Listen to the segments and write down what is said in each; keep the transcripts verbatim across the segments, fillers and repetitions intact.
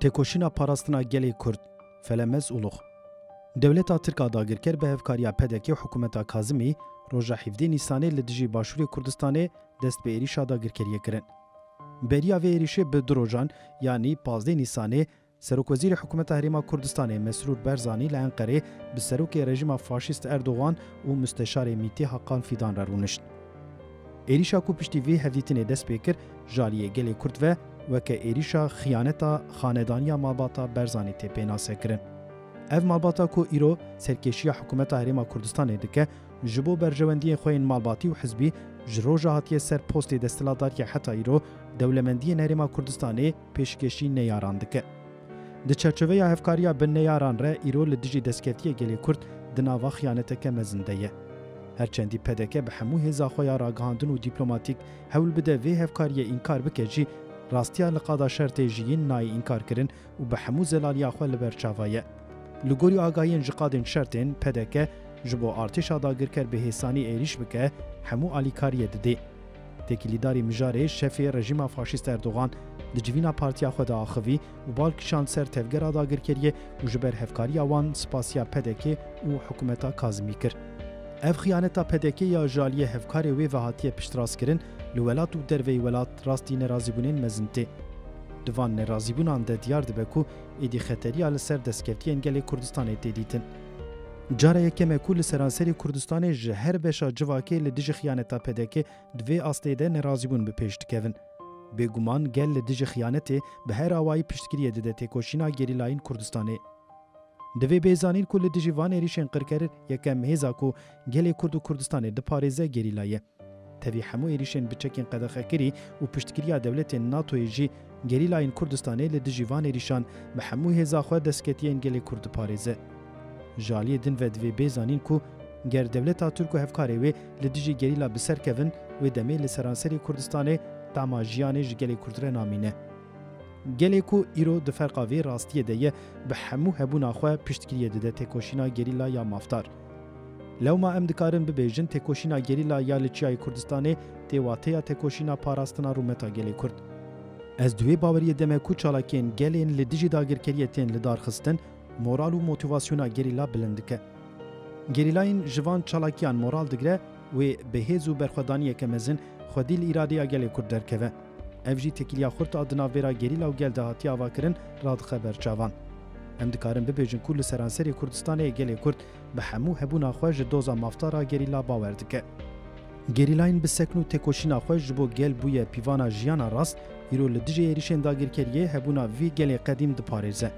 Têkoşîna parastina gelê Kurd, Felemez Ulux. Dewleta Tirk a dagirker bi hevkariya P D K û hikûmeta Kazimî roja hevdeh Nîsanê li dijî Başûrê Kurdistanê dest bi êrîşa dagirkeriyê kirin. Beriya vê êrîşê bi du rojan, yanî pazdeh Nîsanê, Serokwezîrê Hikûmeta Herêma Kurdistanê Mesrûr Barzanî li Enqerê bi serokê rejîma faşîst Erdogan û musteşarê Mîtî Hakan Fîdan re rûnişt. Êrîşa ku piştî vê hevdîtinê dest pê kir, ji aliyê gelê Kurd ve weke êrîşa xiyaneta xanedaniya malbata Barzanî tê pênasekirin. Ev malbata ku îro serkêşiya hikûmeta Herêma Kurdistanê dike, ji bo berjewendiyên xwe yên malbatî û hizbî ji roja hatiye ser postê desthilatdariya heta îro dewlemendiyên Herêma Kurdistanê pêşkêşî neyaran dike. Di çerçoveya hevkariya bi neyaran re îro li dijî destkeftiyê gelê Kurd di nava xiyaneteke mezin de ye. Her çendî P D K bi hemû hêza xwe ya ragihandin û dîplomatîk hewl bide vê hevkariyê înkar bike jî, rastiya li qada şertê jiyîn nayê înkar kirin û bi hemû zelaliya xwe li ber çava ye. Li gorî agahiyên ji qadên şertên, P D K ji bo artêşa dagirker bi hêsanî êrîş bike, hemû alîkariyê didê. Têkilîdarî mijarê şefê rejîma faşîst Erdogan di civîna partiya xwe de axivî û bal kişand ser tevgera dagirkeriyê û ji ber hevkariya wan spasiya P D K û hikûmeta Kazimî kir. Ev xiyaneta P D K ya ji aliyê hevkarê wê ve hatiye piştrastkirin, li welat û derveyî welat rastî nerazîbûnên mezin tê. Di van nerazîbûnan de diyar dibe ku êdî xeteriya li ser destkeftiyên gelê Kurdistanê tê dîtin. Cara yekem e ku li seranserê Kurdistanê ji her beşa civakê li dijî xiyaneta P D K di vê astê de nerazîbûn bi pêş dikevin. Bêguman gel li dijî xiyanetê bi her awayî piştgiriyê dide têkoşîna gerîlayên Kurdistanê. Divê bê zanîn ku li dijî van êrîşên qirker yekem hêza ku gelê Kurd û Kurdistanê diparêze gerîla ye. Tevî hemû êrîşên bi çekên qedexekirî û piştgiriya dewletên NATOyê jî gerîlayên Kurdistanê li dijî van êrîşan bi hemû hêza xwe destketiyên gelê Kurd diparêze. Ji aliyê din ve divê bê zanîn ku ger dewleta Tirk û hevkarê wê li dijî gerîla bi ser kevin, wê demê li seranserê Kurdistanê tama jiyanê ji gelê Kurd re namîne. Gelê ku îro di ferqa vê rastiyê de ye, bi hemû hebûna xwe piştgiriyê dide têkoşîna gerîla ya mafdar. Lewma em dikarin bibêjin têkoşîna gerîla ya li Çiyayê Kurdistanê tê wateya têkoşîna parastina rûmeta gelê Kurd. Ez di wê baweriyê de me ku çalakiyên gelên li dijî dagirkeriyê tên lidarxistin, moral û motîvasyona gerîla bilind dike. Gerîlayên ji van çalakiyan moral digre, wê bi hêz û berxwedaniyeke mezin xwedî li îradeya gelê Kurd derkeve. Ev jî têkiliya xurt a di navbera gerîla û gel de hatiye avakirin radixe ber çavan. Em dikarin bibêjin ku li seranserê Kurdistanê gelê Kurd bi hemû hebûna xwe ji doza mafdar a gerîla bawer dike. Gerîlayên bi sekn û têkoşîna xwe ji bo gel bûye pîvana jiyana rast, îro li dijî êrîşên dagirkeriyê hebûna vî gelê qedîm diparêze.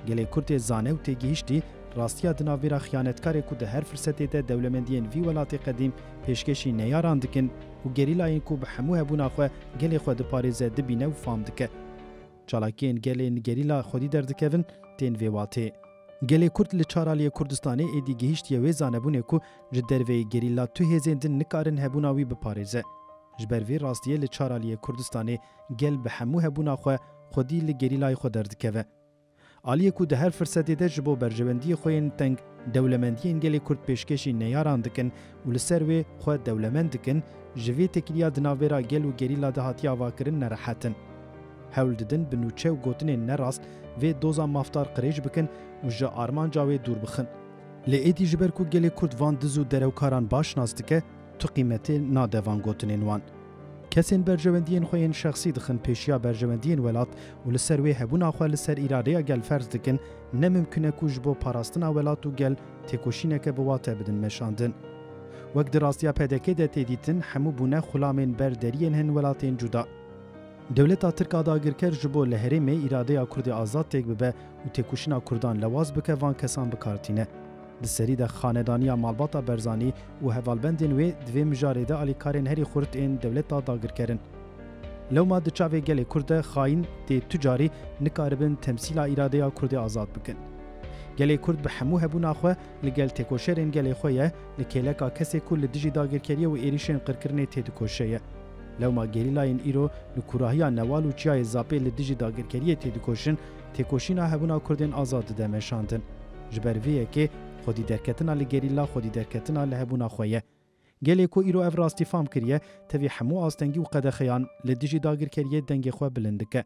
Gelê Kurd ê zane û têgihiştî rastiya di navbera xiyanetkarê ku di her firsetê de dewlemendiyên vî welatê qedîm pêşkêşî neyaran dikin û gerîlayên ku bi hemû hebûna xwe gelê xwe diparêze dibîne û fam dike. Çalakiyên gelên gerîla xwedî derdikevin tên vê wateyê. Gelê Kurd li çar aliyê Kurdistanê êdî gihiştiye wê zanebûnê ku ji derveyî gerîla tu hêzên din nikarin hebûna wî biparêze. Ji ber vê rastiyê li çar aliyê Kurdistanê gel bi hemû hebûna xwe xwedî li gerîlayê xwe derdikeve. Aliyê ku di her firsetê de ji bo berjewendiyê xwe yên teng dewlemendiyên gelê Kurd pêşkêşî neyaran dikin û li ser wê xwe dewlemend dikin, ji vê têkiliya di navbera gel û gerîla de hatiye avakirin nerehet in. Hewl didin bi nûçe û gotinên nerast vê doza mafdar qirêj bikin û ji armanca wê dûr bixin. Lê êdî ji ber ku gelê Kurd van diz û derewkaran baş nas dike, tu qîmetê nade van gotinên wan. Kesên berjewendiyên xwe yên şexsî dixin pêşiya berjewendiyên welat û li ser wê hebûna xwe li ser îradeya gel ferz dikin, ne mimkun e ku ji bo parastina welat û gel têkoşîneke bi wate bidin meşandin. Wek di rastiya P D K de tê dîtin, hemû bûne xulamên ber deriyên hin welatên cuda. Dewleta Tirk a dagirker ji bo li herêmê îradeya Kurdê azad têk bibe û têkoşîna Kurdan lewaz bike, van kesan bi kar tîne. Di serî de xanedaniya malbata Barzanî û hevalbendên wê di vê mijarê de alîkarên herî xurt ên dewleta dagirker in. Lewma di çavê gelê Kurd de xayîn tê tu carî nikaribin temsîla îradeya Kurdê azad bikin. Gelê Kurd bi hemû hebûna xwe li gel têkoşerên gelê xwe ye, li kêleka kesê ku li dijî dagirkeriyê û êrîşên qirkirinê têdikoşe ye. Lewma gerîlayên îro li kûrahiya Newal û Çiyayê Zapê li dijî dagirkeriyê têdikoşin, têkoşîna hebûna Kurdên azad dide meşandin. Ji ber vê yekê xwedî derketina li gerîla xwedî derketina li hebûna xwe ye. Gelê ku îro ev rastî fam kiriye, tevî hemû astengî û qedexeyan li dijî dagirkeriyê dengê xwe bilind dike.